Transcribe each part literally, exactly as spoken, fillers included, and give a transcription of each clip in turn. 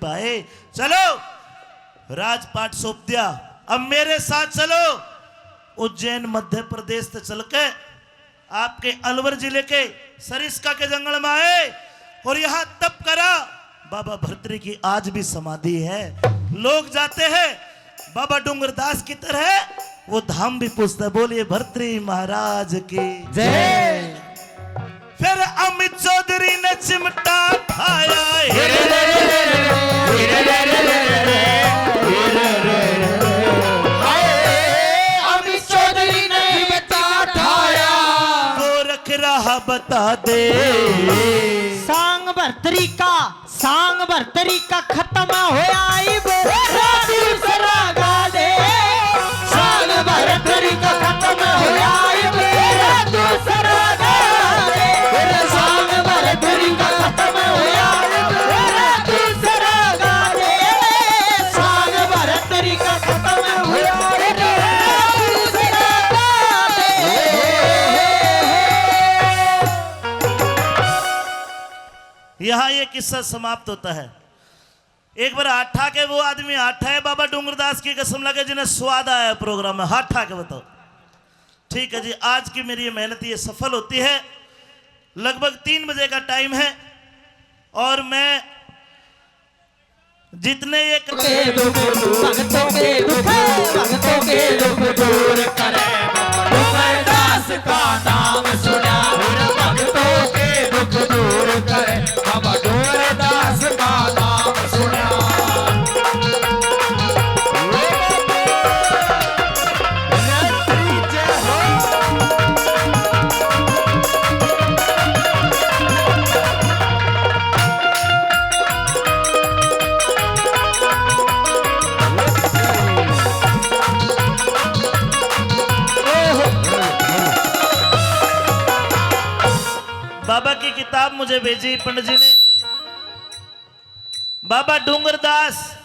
पाए। चलो, राजपाट सौंप दिया, अब मेरे साथ चलो। उज्जैन मध्य प्रदेश से चल के आपके अलवर जिले के सरिस्का के जंगल में आए और यहाँ तप करा। बाबा भरतरी की आज भी समाधि है। लोग जाते हैं बाबा डूंगरदास की तरह, वो धाम भी पूजता है। बोलिए भरतरी महाराज की जय। फिर अमित चौधरी ने चिमटा ठाया। हाय, अमित चौधरी ने चिमटा ठाया। गोरख राह बता दे। सांग भरतरी का सांग भरतरी का खत्म होया इब, दूसरा गा दे। सांग भरतरी का खत्म होया इब, दूसरा गा दे। सांग भरतरी का खत्म होया इब, दूसरा गा दे। सांग भरतरी का खत्म होया इब, दूसरा गा दे। यहाँ ये किस्सा समाप्त होता है। एक बार हाथ ठा के वो आदमी हाथ ठाए, बाबा डूंगरदास की कसम लगे जिन्हें स्वाद आया प्रोग्राम में, हाथ ठा के बताओ। ठीक है जी, आज की मेरी ये मेहनत ये सफल होती है। लगभग तीन बजे का टाइम है और मैं जितने ये के दुख, भक्तों के दुख, भक्तों के दुख दूर करे। डूंगरदास का नाम सुना, भक्तों के दुख दूर करे। बाबा डूंगरदास का नाम सुना। बाबा की किताब मुझे भेजी पंडित जी ने। बाबा डूंगरदास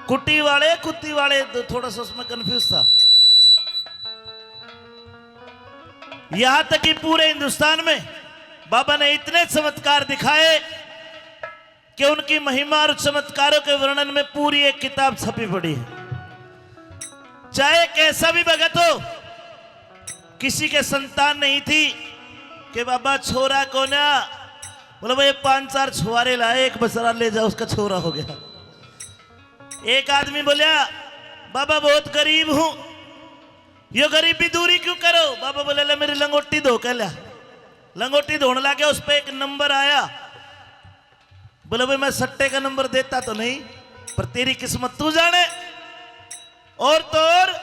कुटी वाले, कुत्ती वाले, तो थोड़ा सा उसमें कंफ्यूज था। यहां तक कि पूरे हिंदुस्तान में बाबा ने इतने चमत्कार दिखाए कि उनकी महिमा और चमत्कारों के वर्णन में पूरी एक किताब छपी पड़ी है। चाहे कैसा भी भगत हो, किसी के संतान नहीं थी कि बाबा छोरा कोन्या, बोले, "भाई, पांच चार छुआरे लाए, एक बसरा ले जाओ, उसका छोरा हो गया।" एक आदमी बोलिया, "बाबा, बहुत गरीब हूं, यो गरीबी दूरी क्यों करो?" बाबा बोले, "ले, मेरी लंगोटी धो के ल्या।" लंगोटी धोने लगे, उस पे एक नंबर आया। बोले, "भाई, मैं सट्टे का नंबर देता तो नहीं, पर तेरी किस्मत तू जाने।" और तो और,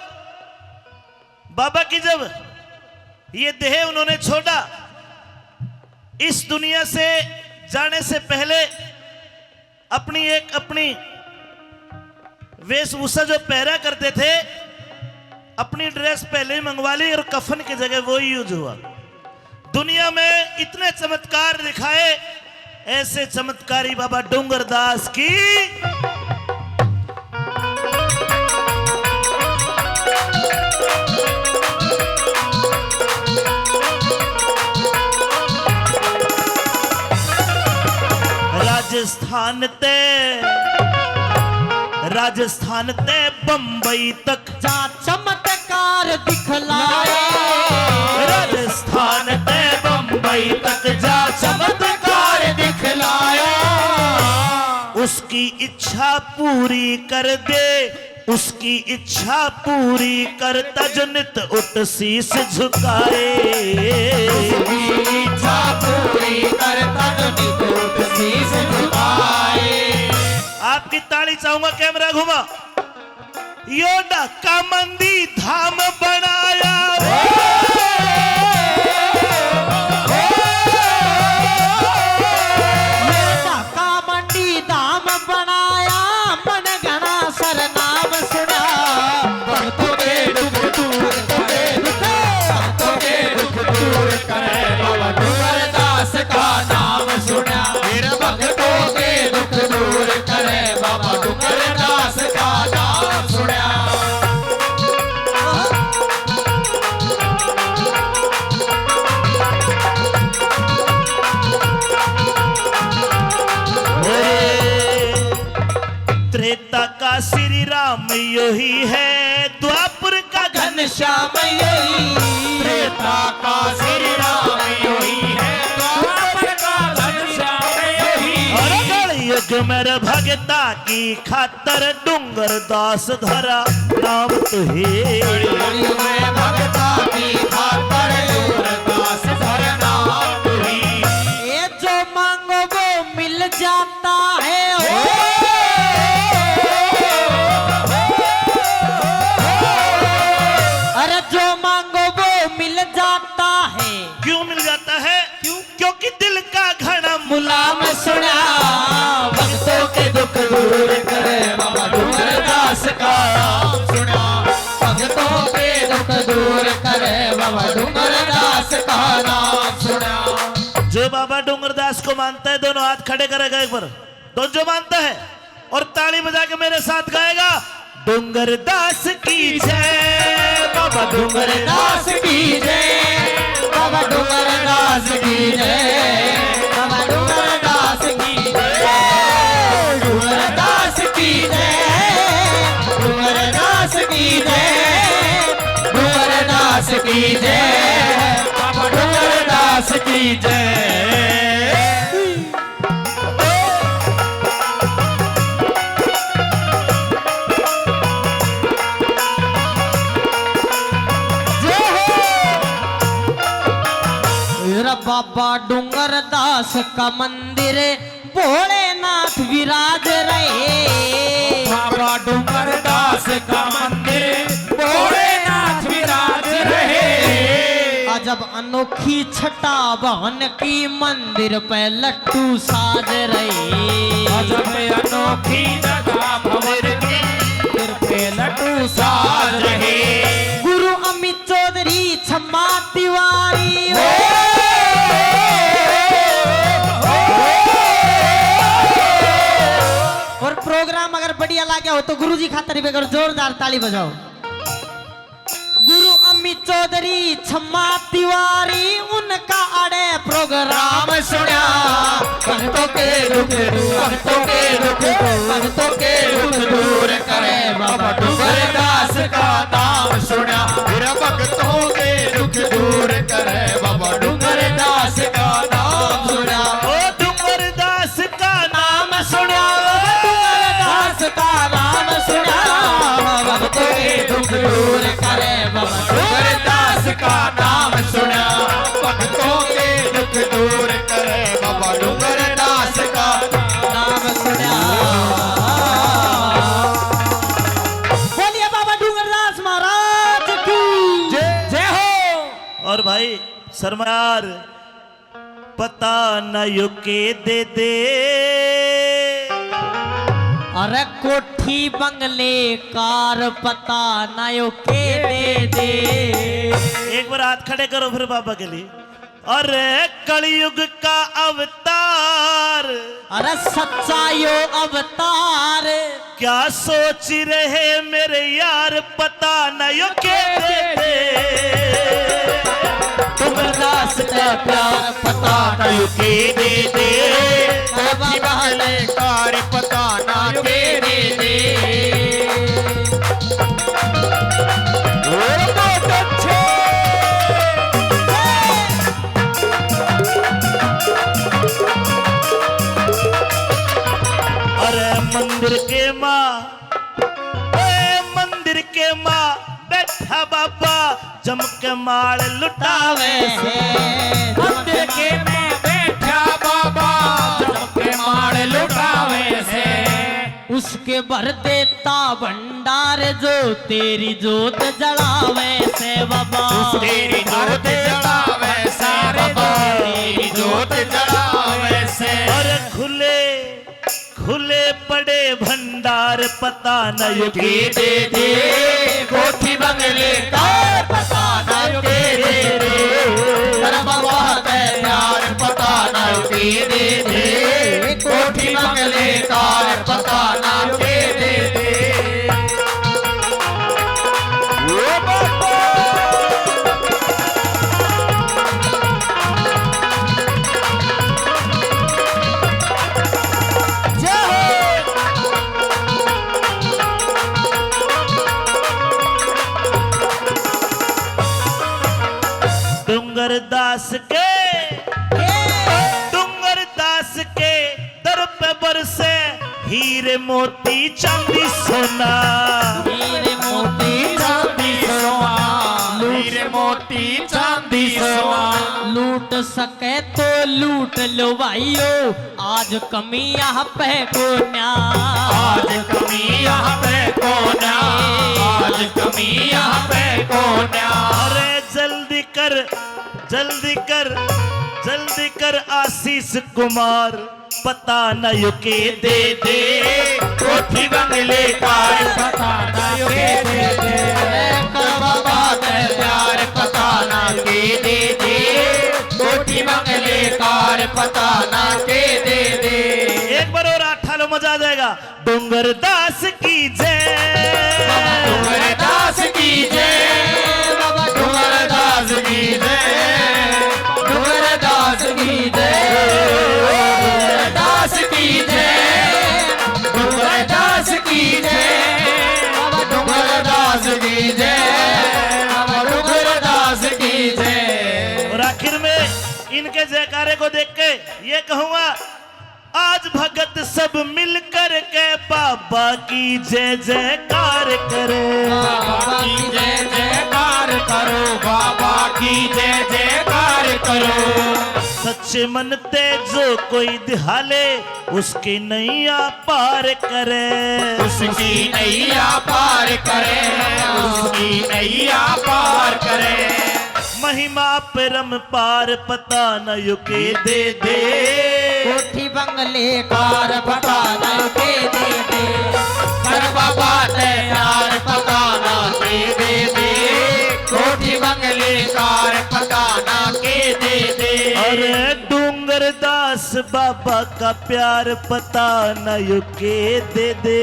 बाबा की जब ये देह उन्होंने छोड़ा, इस दुनिया से जाने से पहले अपनी एक, अपनी वेशभूषा जो पहरा करते थे, अपनी ड्रेस पहले ही मंगवा ली और कफन की जगह वो ही यूज हुआ। दुनिया में इतने चमत्कार दिखाए, ऐसे चमत्कारी बाबा डूंगरदास की। राजस्थान ते, राजस्थान ते बम्बई तक जा चमत्कार दिखलाया। राजस्थान ते बम्बई तक जा चमत्कार दिखलाया। उसकी इच्छा पूरी कर दे, उसकी इच्छा पूरी करता जो नित उठ शीश झुकाए। उसकी इच्छा पूरी करता जो नित उठ शीश झुकाए। आपकी ताली चाहूंगा, कैमरा घुमा। यो ढाका मंडी धाम बनाया। यो ढाका मंडी धाम बनाया, मन घना सरनाम सुना। भक्तों के दुख दूर करे, भक्तों के दुख दूर करे, बाबा डूंगरदास का नाम सुना। मेरे भक्तों के दुख दूर करे, बाबा डूंगरदास का नाम सुना। यही है द्वापर का घनश्याम, यही त्रेता का श्री राम, यही है द्वापर का घनश्याम, यही। और कलयुग में भगता की खातर डूंगर दास धरा नाम तो है। कलयुग में भगता की खातर डूंगर दास धरा नाम तो है। ये जो मांगो वो मिल जाता है। हो। अरे जो मांगो वो मिल जाता है। क्यों मिल जाता है? क्यों? क्योंकि दिल का घना मुलाम सुना, भक्तों के दुख दूर करे बाबा डूंगर दास का नाम सुना, भक्तों के दुख दूर करे बाबा डूंगर दास का नाम सुना। जो बाबा डूंगर दास को मानता है, दोनों हाथ खड़े करेगा एक बार। तो जो मानता है और ताली बजा के मेरे साथ गाएगा, डूंगर दास की जय, बाबा डूंगर दास की जय, बाबा डूंगर दास की जय, बाबा डूंगर दास की जय, डूंगर दास की जय, डूंगर दास की जय, डूंगर दास की जय, बाबा डूंगर दास की जय। जय हो। रे बाबा डूंगर दास का मंदिर, भोलेनाथ विराज रहे। बाबा डूंगर दास का मंदिर, भोलेनाथ विराज रहे। अजब अनोखी छटा भवन की, मंदिर पे लट्टू साज रहे। अजब अनोखी छटा भवन की, मंदिर पे लट्टू साज रहे। गुरु अमित चौधरी छम्मा तिवारी हो। और प्रोग्राम अगर बढ़िया लाग्या हो तो गुरुजी खातर भी करो, जोरदार ताली बजाओ। गुरु अमित चौधरी छम्मा तिवारी, उनका आड़े प्रोग्राम सुना। भक्तों के दुख, भक्तों के दुख, भक्तों के दुख दूर करे बाबा डूंगर दास का नाम सुना। मेरा भक्तों के दुख दूर करे बाबा डूंगर दास का नाम सुना। ओ डूंगर दास का नाम सुना। डूंगर दास का नाम सुना। भक्तों के दुख दूर करे बाबा डूंगर दास का नाम सुना। भक्तों के दुख दूर करे बाबा डूंगर दास का नाम सुना। बोलिए बाबा डूंगर दास महाराज की जय। जय हो। और भाई शर्मा यार, पता ना यो के दे दे। अरे कोठी बंगले कार, पता ना यो के दे दे। एक बार हाथ खड़े करो फिर बाबा के लिए। अरे कलयुग का अवतार। अरे सच्चा यो अवतार। क्या सोच रहे मेरे यार, पता न यो के दे दे। तुम दास का प्यार पता न यो के दे दे। कोठी बंगले कार पता न के दे दे। और बहुत अच्छे। अरे मंदिर के माँ, ए मंदिर के माँ बैठा बाबा, जम के माल लुटावे से। मंदिर के माँ बैठा बाबा, जम के माल लुटावे से। उसके भर देता भंडार, जो तेरी जोत जलावे से बाबा। तेरी जोत जलावे से बाबा, तेरी जोत जलावे से। और खुले, खुले पड़े भंडार, पता न यो के दे दे। कोठी बंगले कार पता न यो के दे दे। अरे बाबा है प्यार पता न यो के दे दे। कोठी बंगले कार पता न यो के दे दे। ओ बाबा। जय हो। डूंगरदास के, डूंगरदास के दर पे बरसे हीरे मोती चांदी सोना। हीरे मोती चांदी सोना, हीरे मोती चांदी सोना। लूट सके तो लूट लो भाइयों, आज कमी यहाँ पे कोन्या। आज कमी यहाँ पे कोन्या, आज कमी यहाँ पे कोन्या। अरे जल्दी कर, जल्दी कर, जल्दी कर आशीष कुमार, पता न यो के दे दे, कोठी बंगले कार। पता न यो के दे दे, करवा बात है प्यार, पता न के दे दे, कोठी बंगले कार, पता न के दे दे। एक बार और ठालो, मजा आ जाएगा। डूंगरदास की जय, बाबा डूंगरदास की जय, बाबा डूंगरदास की जय, डूंगरदास की जय, डूंगरदास की जय, डूंगरदास की जय, बाबा डूंगरदास की जय, बाबा डूंगरदास की जय। और आखिर में इनके जयकारे को देख के ये कहूंगा, आज भगत सब मिलकर के बाबा की जय जयकार करे। बाबा की जय जयकार करो, बाबा की जय जयकार करो। सच्चे मन ते जो कोई दिहाले, उसकी नैया पार करे। उसकी नैया पार करे, उसकी नैया पार करे। महिमा परम पार, पता न यो के दे दे। कोठी बंगले कार, पता न यो के दे दे। कर बाबा ते प्यार, पता न के दे दे। कोठी बंगले कार, पता न के दे दे। अरे डूंगरदास बाबा का प्यार, पता न यो के दे दे।